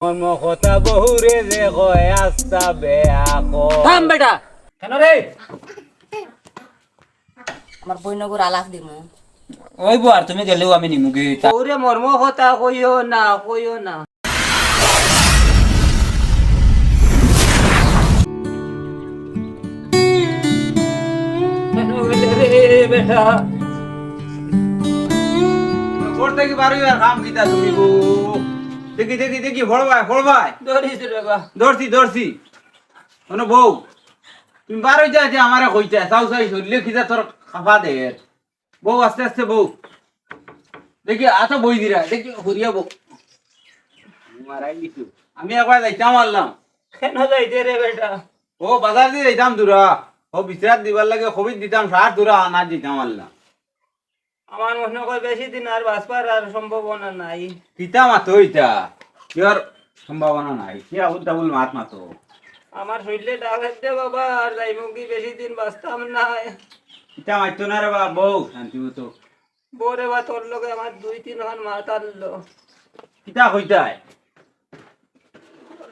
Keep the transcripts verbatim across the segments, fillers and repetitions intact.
মর্ম কথা বহুরে যে কয় আস্তা বেয়া কয়। থাম বেটা। কেন রে? আমার বইনগুর আলাপ দিমু। ওই বউ, আর তুমি গেলেও আমি নিমুগি। ওরে মর্ম কথা কইও না, কইও না। কেন গেলে রে বেটা? ঘর থাকি বারইবার কাম কিতা তুমি গো? দেখি, দেখি, দেখি, ফড়বায়, ফড়বায়। ধরিস রে বা। ধরছি, ধরছি। শোনো বউ, তুমি বারই যাইতে আমারে কইতা, চাও চাই শরীরে কিতা তোর খাফা দের। বউ, আস্তে আস্তে বউ। দেখি, আতো বই দিরা, দেখি, হরিয়া বউ। মারাই দিছু। আমি একবার যাইতাম আরলাম। কেন যাইতে রে বেটা? ও, বাজার দি যাইতাম দুরা। ও, বিচরাত দিবার লাগি কবির দিতাম, সার দুরা আনা দিতাম আরলাম। আমার মনে কয় বেশি দিন আর বাঁচবার আর সম্ভাবনা নাই। কিতা মাতো ইতা? কিয়র সম্ভাবনা নাই? কি আবুল তাবুল মাত মাতো? আমার শরীরে ডাক দে বাবা, আর যাইমুগি, বেশি দিন বাঁচতাম না। কিতা মাতো না রে বাবা, বউ, শান্তি মতো। বউরে বা তোর লগে আমার দুই তিন খান মাত আনলো। কিতা কইতায়?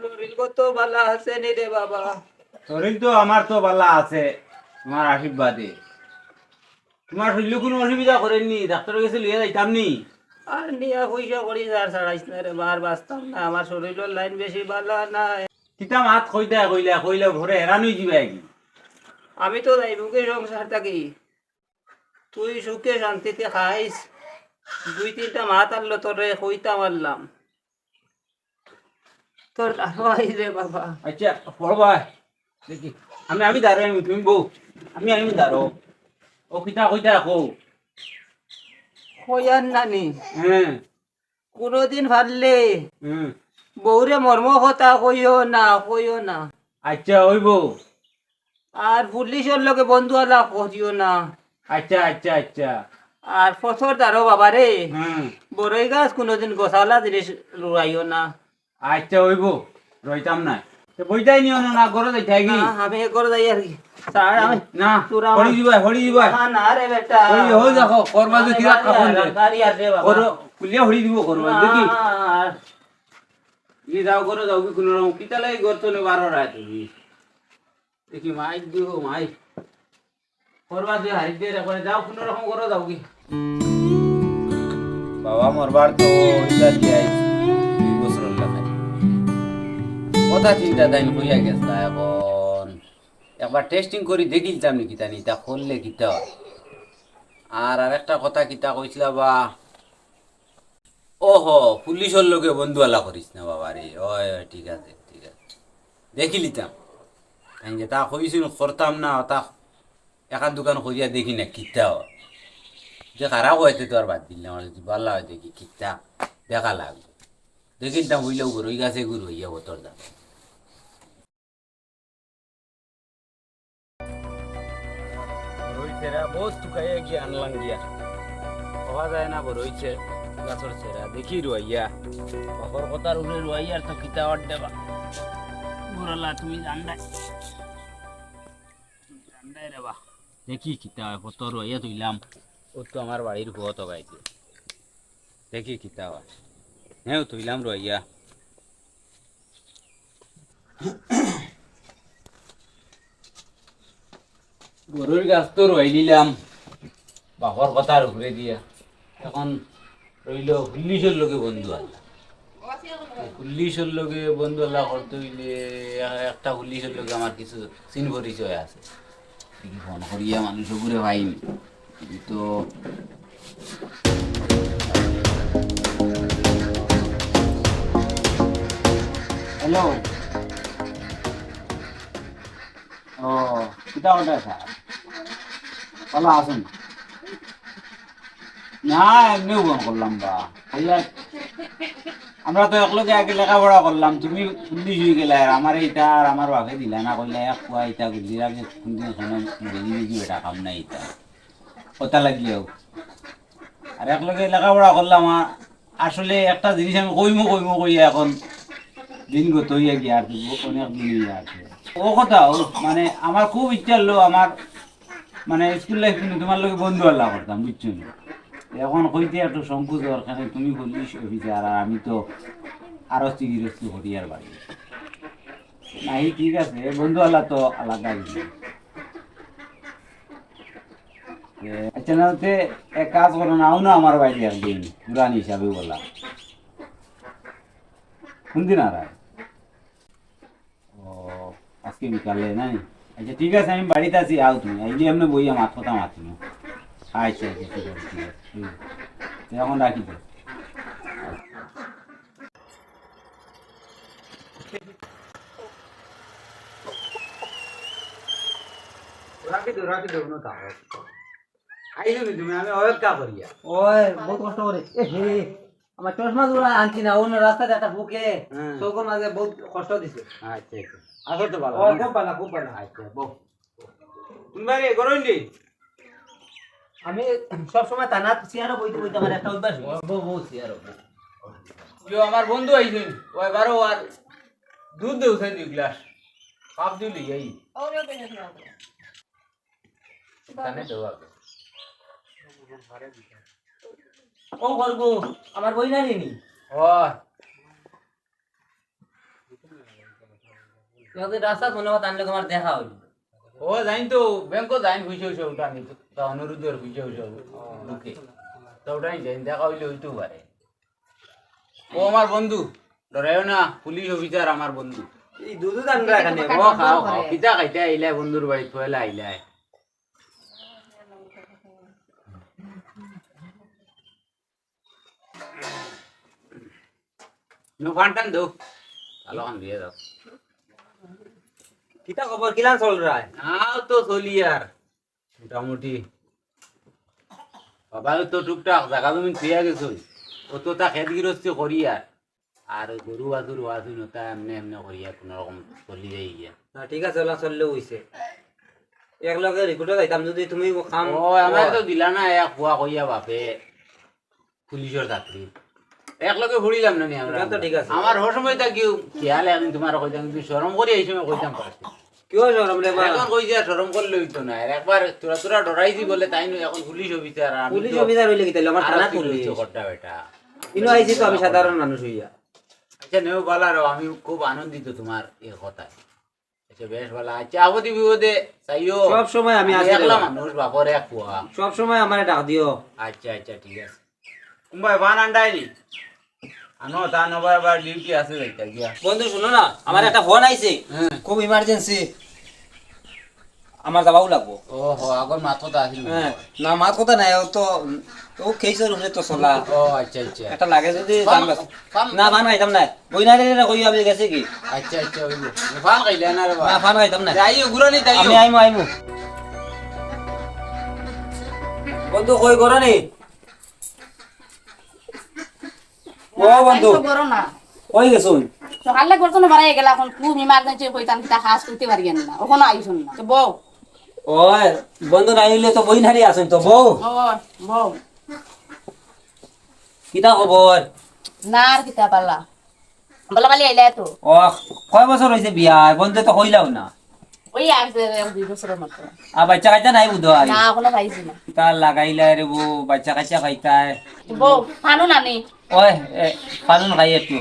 শরীর কত বালা আছে নি রে বাবা? শরীর তো আমার তো বালা আছে, তোমার আশীর্বাদে। তোমার শরীরে কোনো অসুবিধা করেনি, ডাক্তারর গেছে লইয়া যাইতাম নি? আর নিয়া পয়সা করি আর ছাড়াইস না রে, বার বাঁচতাম না, আমার শরীরর লাইন বেশি বালা নাই। কিতা মাত কইতা কইলা, কইলা ভরে হেরান হই যিবা কি? আমি তো যাইমুগি সংসার থাকি, তুই সুখে শান্তিতে খাইস। দুই তিনটা মাত আনলো তোরে কইতাম আরলাম। তোর দারো আই রে বাবা। আচ্ছা, পড়বা। দেখি, আমি, আমি দারো, আমি, তুমি বউ। আমি, আমি দারো। ও কিতা কইতা কও। কইয়ার নানি। হ্যাঁ। কোনোদিন পারলে হুম। বউরে মর্ম কথা কইও না, কইও না। আচ্ছা, অইবো। আর পুলিশর লগে বন্ধুয়ালা করিও না। আচ্ছা, আচ্ছা, আচ্ছা। আর পথর দারো বাবারে, হুম। বড়ই গাছ কোনোদিন গছালা জিনিস লুড়াইও না। আচ্ছা, অইবো, রইতাম না। তে বইতাই নিও না, না, ঘরো যাইতায় কি? না, আমি ঘরো যাই আর কি। স্যার, আমি না, তোরা হরি আমার দিবা, হরি দিবা। না, না রে বেটা। হরি, হরি দেখো, করবা যে আমি কিরা বাড়ি খাবন আর, রে। বাড়ি আর রে বাবা। করো, কুলিয়া হরি দিব, করবা, না, দেখি। আর ই যাও, ঘরো যাও কি কোনো রকম? কিতা লাগি ঘর তো নে বারো রাত তুমি? দেখি, মাই দিও, মাই। করবা যে হারি দিয়ে রে করে যাও, কোনো রকম ঘরো যাও কি? বাবা মরবার তো ইটা দিয়া আইছি দুই বছর লাগাই। কথা চিন্তা তাইন কইয়া গেছলা এখন। একবার টেস্টিং করি দেখিলতাম নি কিতা নি, ইতা করলে কিতা হয়। আর আরেকটা কথা কিতা কইছলা বা, ওহো, পুলিশর লগে বন্ধুয়ালা করিস না বাবা রে। ওই, ওই, ঠিক আছে, ঠিক আছে। দেখিলিতাম। তাইন যেতা কইছইন করতাম না, ওতা এখান দুখান করিয়া দেখি না, কিতা অয়। যে খারাপ অইতে তো আর বাদ দিলাম, আর যদি বালা অয় দেখি কিতা দেখা লাগবো। দেখিলিতাম অইলেও গরু, ওই গাছে গরু অইয়া বতর দাম। বড়ই চেরা বহুত তুকাইয়া গিয়া আনলাম গিয়া। পাওয়া যায় না বড়ই চে-, গাছর চেরা। দেখি রুয়াইয়া। বাপর কথার উপরে রুয়াইয়ার তো কিতা অর দেবা। বড়লা তুমি জানদাই। জানদাই রে বা। দেখি কিতা অয়, কত রুয়াইয়া তুইলাম। ও তো আমার বাড়ির ঘর তো গাইতে। দেখি কিতা অয়। হ্যাঁ, তুইলাম রুয়াইয়া। বড়ইর গাছ তো রুয়াই নিলাম, বাপর কথার উপরে দিয়া। এখন রইল পুলিশর লগে বন্ধুয়ালা। পুলিশর লগে বন্ধুয়ালা করতে অইলে এ-, একটা পুলিশর লগে আমার কিছু চিন পরিচয় আছে। দেখি ফোন করিয়া মানুষ ওগুরে পাইনি। তো হ্যালো। ও, কিতা কথা স্যার? ভালা আছইন? না, এমনেউ ফোন করলাম বা। কইলা, আমরা তো একলগে আগে লেখাপড়া করলাম, তুমি পুলিশ অই গেলায়, আর আমারে ইতা আর আমার বাপে দিলা না, কইলা, এক পুয়া ইতা গুল্লির আগে কোনদিন কোনো বেশি বেশি বেটা কাম নাই ইতা। কথা লাগিয়াও। আর একলগে লেখাপড়া করলাম, আ-, আসলে একটা জিনিস আমি কইমু কইমু কইয়া এখন দিন গত অইয়া গিয়া আর কি, অনেক দিন অইয়া আর কি। ও কথা, ও মানে আমার খুব ইচ্ছা অইলো আমার মানে স্কুল লাইফ কিন্তু তোমার লগে বন্ধুয়ালা করতাম, বুঝছো নি? এখন কইতে একটু সংকোচ অর, কারণ তুমি পুলিশ অফিসার আর আমি তো আরো গিরস্তি করিয়ার বাড়ি। নাই, ঠিক আছে, এ বন্ধু আলা তো আলাদা জিনিস। এ, আচ্ছা, না তে এক কাজ করো না, আও না আমার বাড়ি একদিন, পুরান হিসাবে বলা। কোন দিন আর আয়? ও, আজকে বিকালে নাই? আচ্ছা, ঠিক আছে, আমি বাড়িত আছি, আও তুমি। আইলে এমনে বইয়া মাত কথা মাতিমু। আচ্ছা, আচ্ছা, ঠিক আছে, ঠিক আছে। হুম। তে এখন রাখি তো। রাখি দেও, রাখি দেও, কোনো কাম নাই। আইছো নি তুমি? আমি অপেক্ষা করিয়া। ওই, বহুত কষ্ট করি। এ হে, আমার চশমা জোড়া আনছি না, অন্য রাস্তাত একটা বুকে, হ্যাঁ। চোখর মাঝে বহুত কষ্ট দিছে। আচ্ছা, আচ্ছা। আছো তো ভালা? ওই, খুব ভালা, খুব ভালা। আচ্ছা, বউ। তুমি বাড়ি গরম নি? আমি সব সময় থানাত চেয়ারো বইতে বইতে আমার একটা অভ্যাস হয়ে গেছে। বউ, বউ, চেয়ারো বউ। ইয়ো, আমার বন্ধু আইছইন, ও এবারও আর দুধ দেও সেই দুই গ্লাস, কাপ দিও লই আই। কানে দেও আগে। ও করবো, আমার বই না নি? ও। রাস্তাত মনে হয় তার লগে আমার দেখা হইল। ও, যাইন তো, ব্যাংকো যাইন, পয়সা পয়সা উঠানি, তা অনুরোধের পয়সা পয়সা ঢুকে। তা উঠানি যাইন, দেখা হইলে হইতেও পারে। ও আমার বন্ধু, ডরাইও না, পুলিশ অফিসার আমার বন্ধু। এই দুধ দান রাখা নেই। ও খাও, খাও, পিঠা খাইতে আইলায় বন্ধুর বাড়ি, পয়লা আইলায়। নো ফান টান দেও। ভালো খান দিয়ে দাও। কিতা খবর, কিলান চল রায়? নাও তো চলি আর। মোটামুটি। বাবাও তো টুকটাক জাগা জমিন পেয়া গেছইন। ও তো তা খেত গিরস্তি করি আর। আর ওই গরু বাছুর ওয়াছুর নতা এমনে এমনে করিয়া কোনো রকম চলি যাই গিয়া। না, ঠিক আছে, ওলা চললেও হইছে। এক লগে রিক্রুটও যাইতাম যদি তুমি কাম ও, আমার তো দিলা না এক পুয়া কইয়া বাপে পুলিশর চাকরি। এক লগে পড়িলাম না নি আমরা? ওটা তো ঠিক আছে। আমার হর সময় তা কেউ খেয়াল একদিন তোমার কইতাম, কিন্তু শরম করি এই সময় কইতাম পারছি। কিয় শরম রে বা? এখন কই যে শরম করলে হইতো না। আর একবার তোরা তোরা ডরাইছি বলে তাই নয়, এখন পুলিশ অফিসার আর আমি পুলিশ তো অফিসার হইলে কি তাইলে আমার আরো থানা কি পুলিশ। করতে বেটা? ইনো আইছি তো আমি সাধারণ মানুষ হইয়া। আচ্ছা, নেও বালা রও, আমি খুব আনন্দিত তোমার এই কথায়। আচ্ছা, বেশ বালা। আচ্ছা, আপদে বিপদে চাইও। সব সময় আমি আমি আছি একলা রে বা। মানুষ, বাপর এক পুয়া। সব সময় আমারে ডাক দিও। আচ্ছা, আচ্ছা, ঠিক আছে। কুম্বাই বান আন্ডাইলি। আনো, তা নবার আবার ডিউটি আছে যাইতা গিয়া। বন্ধু, শুনো না, আমার একটা ফোন আইছে। হ্যাঁ। খুব ইমার্জেন্সি। আমার যাওয়াও লাগবো। ও হো, আগর মাত কথা আছিল না। হ্যাঁ, না, মাত কথা নাই, ও তো, ও কেসর উপরে তো চলা। ও, আচ্ছা, আচ্ছা। একটা লাগে যদি পান, দাম বেশ। পান, না, পান খাইতাম না। বই না রে, কই আমি গেছি কি? আচ্ছা, আচ্ছা, ওই যে। পান খাইলে না রে বা? না, পান খাইতাম না। যাইও, ঘুরানি যাইও। আমি আইমু, আইমু। বন্ধু, কই ঘরো নি? ও বন্ধু। আইছো ঘরো না। কই গেছুন? সকালে ঘর তো না বাড়াই গেলা, এখন খুব ইমার্জেন্সি কইতাম, কিতা কাজ করতে পারি না। ওখানে আইছুন না। তো বউ। ওই, বন্ধু নাই হইলে তো বই নারি আছুন তো বউ। ও, বউ। কিতা খবর? না আর কিতা পালা। বলা বালি আইলা তো। ও, কয় বছর হইছে বিয়া? বন্ধু তো কইলাও না। ওই এক দেড়, এক দুই বছরের মতো। আর বাচ্চা কাচ্চা নাই বুধ হয়? না, এখনো পাইছি না। তা লাগাইলা রে বউ, বাচ্চা কাচ্চা পাইতায়। বউ, ফানুন আনি। ওই, এ, ফানুন খাই একটু।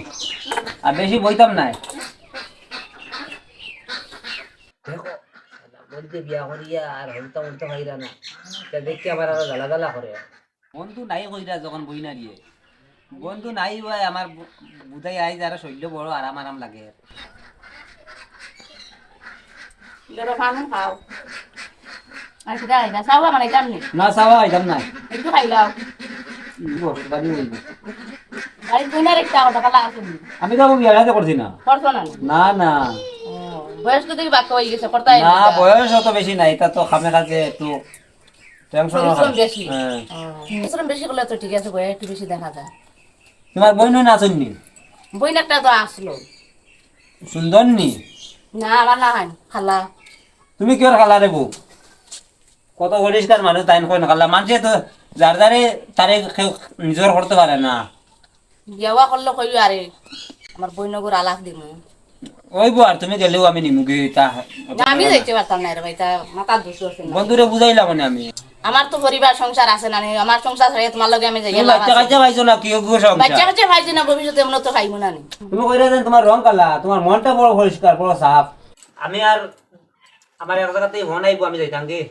আর বেশি বইতাম নাই। দেখো, বলতে বিয়া করিয়া আর হইতা উঠতে পাইরা না। তা দেখি আবার আরো জ্বালা জ্বালা করে। বন্ধু নাই কইরা যখন বই না গিয়ে। বন্ধু নাই ভাই, আমার বু-, বুধাই আইজ আর শরীর বড় আরাম আরাম লাগে। ধরো, পানি খাও। আর কিতা খাইতা? চাও বানাইতাম নি? না, চাও খাইতাম না। একটু খাইলাও। বস, বাড়ি হইল। ভাই, তুই না রেখে আও, টাকা লাগা শুনি। আমি তো বিয়া শাদী করছি না। করছো না? না, না। ও, বয়স তো দেখি বাক্কা হয়ে গেছে, করতাই না, না। বয়স অত বেশি নাই, এটা তো খামে খাজে একটু টেনশন পরিশ্রম হয়। বেশি। হ্যাঁ। ও, পরিশ্রম বেশি করলে তো ঠিক আছে, বইয়া একটু বেশি দেখা যায়। তোমার বইন না আছইন নি? বইন একটা তো আসলো। সুন্দর নি? না, আমার না হয়, খালা। তুমি কিওর খালা রে বউ? কত পরিষ্কার মানুষ, তাইন কইন খালা। মানষে তো যার যারে তারে কেউ নিজর করতে পারে না। বিয়া করলে কইও আরে, আমার বইনগুর আলাপ দিমু। ওই বউ, আর তুমি গেলেও আমি নিমুগি তা। না, আমি যাইতে পারতাম না রে ভাই, তা মাথার দোষ আছে না। বন্ধুরে বুঝাইলাম মানে আমি। আমার তো পরিবার সংসার আছে না নি, আমার সংসার ছাড়িয়া তুমার লগে আমি যাইয়া তুমি লাভ বাচ্চা আছে? কাচ্চা পাইছো না কি, ওগু সংসার? বাচ্চা কাচ্চা পাইছি না, ভবিষ্যতে এমন তো পাইবো না নি। তুমি কইরা যেন তুমার রং কালা, তুমার মনটা বড় পরিষ্কার, বড় সাফ। আমি আর আমার এক জাগাত ফোন আইবো, আমি যাইতাম গি।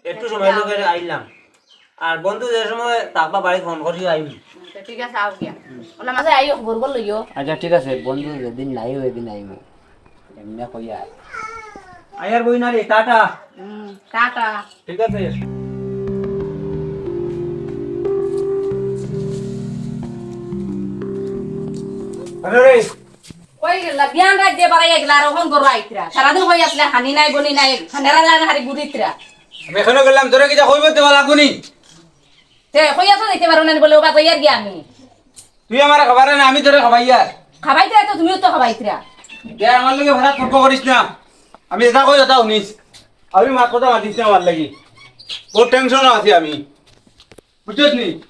একটু সময় লগে আইলাম। আর বন্ধু যে সময় থাকবা বাড়ি ফোন করি আইবি। আচ্ছা, ঠিক আছে, আও গিয়া। ওলা মাঝে আইও, খবর বল লইও। আচ্ছা, ঠিক আছে, বন্ধু যেদিন নাই, ওই দিন আইবো। এমনে কইয়া। আয়ার বই না রে, টাটা। হুম, টাটা। ঠিক আছে। আরে রে। কই গেলা? বিয়ান রাইত দিয়া বারাইয়া গেলা, আর অখন ঘরো আইতরা। সারাদিন কই আছলা, হানি নাই, বনি নাই, হানেরা লান হারি ঘুরিতরা। আমি এখনো গেলাম, তোরে কিতা কইবো, তোমার লাগুনি? তে কইয়া তো দিতে পারো না, বলে, "ও বাজাইয়ার গিয়া আমি।" তুই আমারে খাবারে না, আমি তোরে খাবাইয়ার। খাবাইতরা তো, তুমিও তো খাবাইতরা। দে, আমার লগে ভাড়া তর্ক করিস না। আমি যেটা কই, ওটা শুনিস। আমি মাত কথা মাতিস না আমার লাগি। বহুত টেনশন আছি আমি। বুঝছস নি?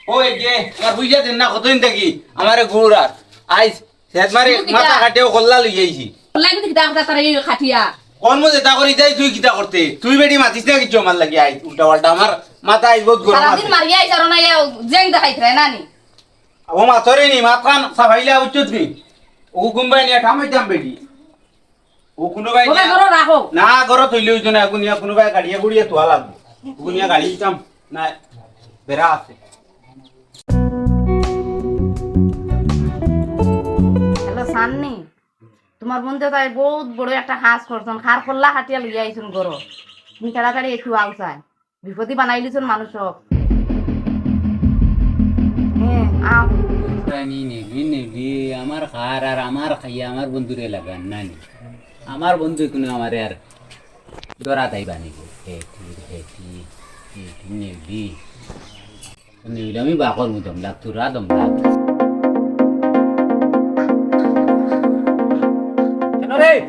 ও, এই যে, আমার বুঝা দেন না, কতদিন থাকি আমারে ঘুর আর আইস, সেদ মারে তুমি কিতা? মাথা কাটিয়াও কল্লা লই আইছি। কল্লা কিন্তু কিতা কথা তারা এই খাটিয়া? কোন মজে তা করি যাই, তুই কিতা করতে? তুই বেটি মাতিস না কিচ্ছু আমার লাগি, আইস উল্টা পাল্টা, আমার মাথা আইস বহুত গরম সারাদিন আছে। মারিয়া আইস আর না, ইয়া জেং দেখাইতরা না নি? ও মাতরে নি, মাত খান সাফাইলা বুঝছস নি? ও কুম্বাই নিয়া ঠামাইতাম বেটি। ও কুনুবাই ওটা নিয়া করো, রাখো। না, করো, থইলে অইতো না, এখন নিয়া কুনুবাই গাড়িয়া গুড়িয়া তোয়া লাগবো। ওগুন নিয়া গাড়ি দিতাম না, বেড়া আছে। হ্যালো, সান্নি, তোমার বন্ধু তাই বহুত বড় একটা কাজ করছন, কার কল্লা কাটিয়া লইয়া আইছন ঘরো। তুমি তাড়াতাড়ি একটু আও চাই। বিপদি বানাইলিছন মানুষক। হ্যাঁ, আও। জানি নেবি, নেবি, আমার খার আর আমার খাইয়া আমার বন্ধুরে লাগান, না নি? আমার বন্ধু কোনো আমারে আর ধরা তাই বানিব। হে তি, হে তি, হে তি, নেবি। নেবি, আমি বাকর মু দম লাগ, তোরা দম লাগ। কেন রে?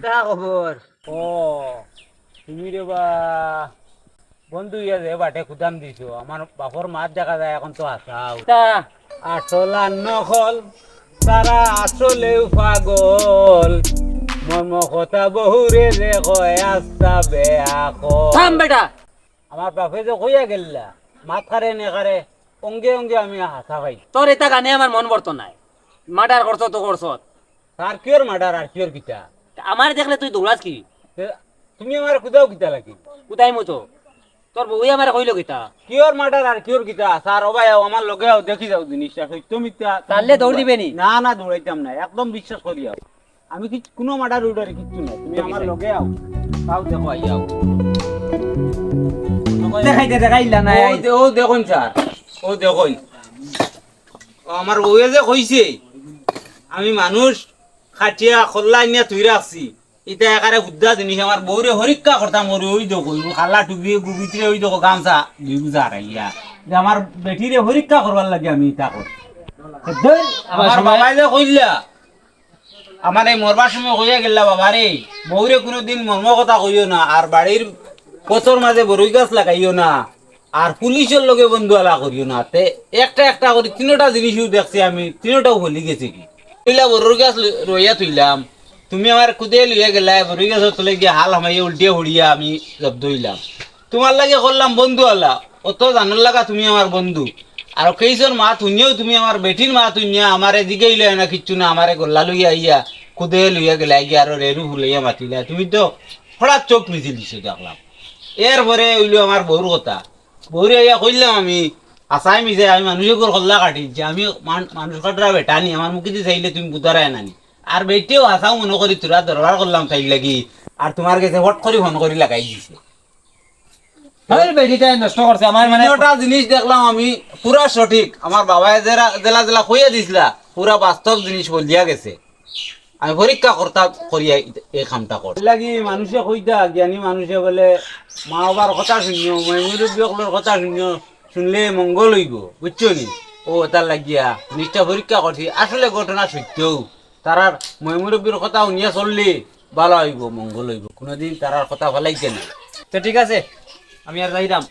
কা খবর? ও, তুমি রে বা, বন্ধু ইয়া যে বাটে কুদাম দিছো, আমার বাপর মাত দেখা যায় এখন তো হাছাউ। তা আসল আর নকল, তারা আসলেউ পাগল। মর্ম কথা বহুরে যে কয় আস্তা বেআকল। থাম বেটা। আমার বাপে যে কইয়া গেল্লা, মাত কারে নে কারে, অঙ্গে অঙ্গে আমি হাছা পাই। তোর ইতা গানে আমার মন ভরতো নায়। মার্ডার করছত তো করছত। আর কিওর মার্ডার আর কিওর কিতা? তা আমারে দেখলে তুই দৌড়াস কি? তে তুমি আমারে কুদাও কিতা লাগি? কুদাইমু তো। তোর বউয়ে আমারে কইলো কিতা? কিওর মার্ডার আর কিওর কিতা? স্যার, ও ভাই, আও, আমার লগে আও, দেখি যাও জিনিসটা সত্য মিথ্যা। পারলে দৌড় দিবে নি? না, না, দৌড়াইতাম না, একদম বিশ্বাস করি আও। আমি কিছ-, কুনু মার্ডার উর্ডারে কিচ্ছু নাই। তুমি আমার লগে আও। আও দেখো, আই আও। দেখাইতে দেখাইলা না, ও আই। দে-, ও দেখুন স্যার, ও দেখুন। ও আমার বউয়ে যে কইছে, আমি মানুষ খাটিয়া খল্লা আনিয়া তুই রাখছি। ইটা একারে হুদ্দা জিনিস, আমার বউরে হরিক্কা করতাম করি, ওই দেখো, ওই কালা টুপি, গুবিতরে ওই দেখো, গামছা, দুই বুঝা হারাইয়া। যে আমার বেটিরে হরিক্কা করবার লাগি আমি ইটা করি। ধুর, আমার আমার সময় বাবাই যে কইলা, আমার এই মরবার সময় কইয়া গেলা, "বাবা রে, বউরে কুনুদিন মর্ম কথা কইও না, আর বাড়ির পথর মাঝে বরই গাছ লাগাইও না, আর পুলিশর লগে বন্ধুয়ালা করিও না।" তে একটা একটা করি তিনোটা জিনিসও দেখছি আমি, তিনোটাও হলি গেছে কি। পইলা বরই গাছ ল-, রইয়া থইলাম, তুমি আমার কুদে লইয়া গেলায়, বরই গাছর তলে গিয়া হাল হামাইয়া উল্টিয়া হড়িয়া আমি জব্দ হইলাম। তুমার লাগি করলাম বন্ধুয়ালা, অত জানর লাগা তুমি আমার বন্ধু। আর কেইসর মাত হুনিয়াও তুমি আমার বেটির মাত হুনিয়া আমারে জিগাইলায় না কিচ্ছু না, আমারে গল্লা লইয়া আইয়া, কুদে লইয়া গেলায় গিয়া আরো রেড়ু ফুলাইয়া মাতিলায়। তুমি তো হঠাৎ চোখ মিছিল দিছো দেখলাম। এরপরে অইলো আমার বউর কথা। বউরে আইয়া কইলাম আমি, আছাই মিছাই আমি মানুষর ঘর কল্লা কাটিছি, আমি মান-, মানুষ কাটরা বেটা নি, আমার মুখেদি চাইলে তুমি বুঝারায় না নি। আর বেটিও হাছাউ মনো করি তোরা দরবার করলাম তাইর লাগি, আর তুমার গেছে ফট করি ফোন করি লাগাই দিছে। হেই, বেটিটায় নষ্ট করছে আমার, মানে, তিনোটা জিনিস দেখলাম আমি, পুরা সঠিক। আমার বাবায় যেরা, যেলা যেলা কইয়া দিছলা, পুরা বাস্তব জিনিস বলিয়া গেছে। আমি পরীক্ষা করতা করিয়া এই কামটা কর। এর লাগি মানুষে কইতা, জ্ঞানী মানুষে বলে, "মা বাবার কথা শুনিও, ময় মুরব্বী অকলর কথা শুনিও, শুনলে মঙ্গল অইবো", বুঝছো নি? ও, তার লাগিয়া জিনিসটা পরীক্ষা করছি, আসলে ঘটনা সত্য। তারার ময় মুরব্বীর কথা শুনিয়া চললে ভালা অইবো, মঙ্গল অইবো, কুনুদিন তারার কথা ফালাইতে না। তে ঠিক আছে, আমি আর যাইরাম।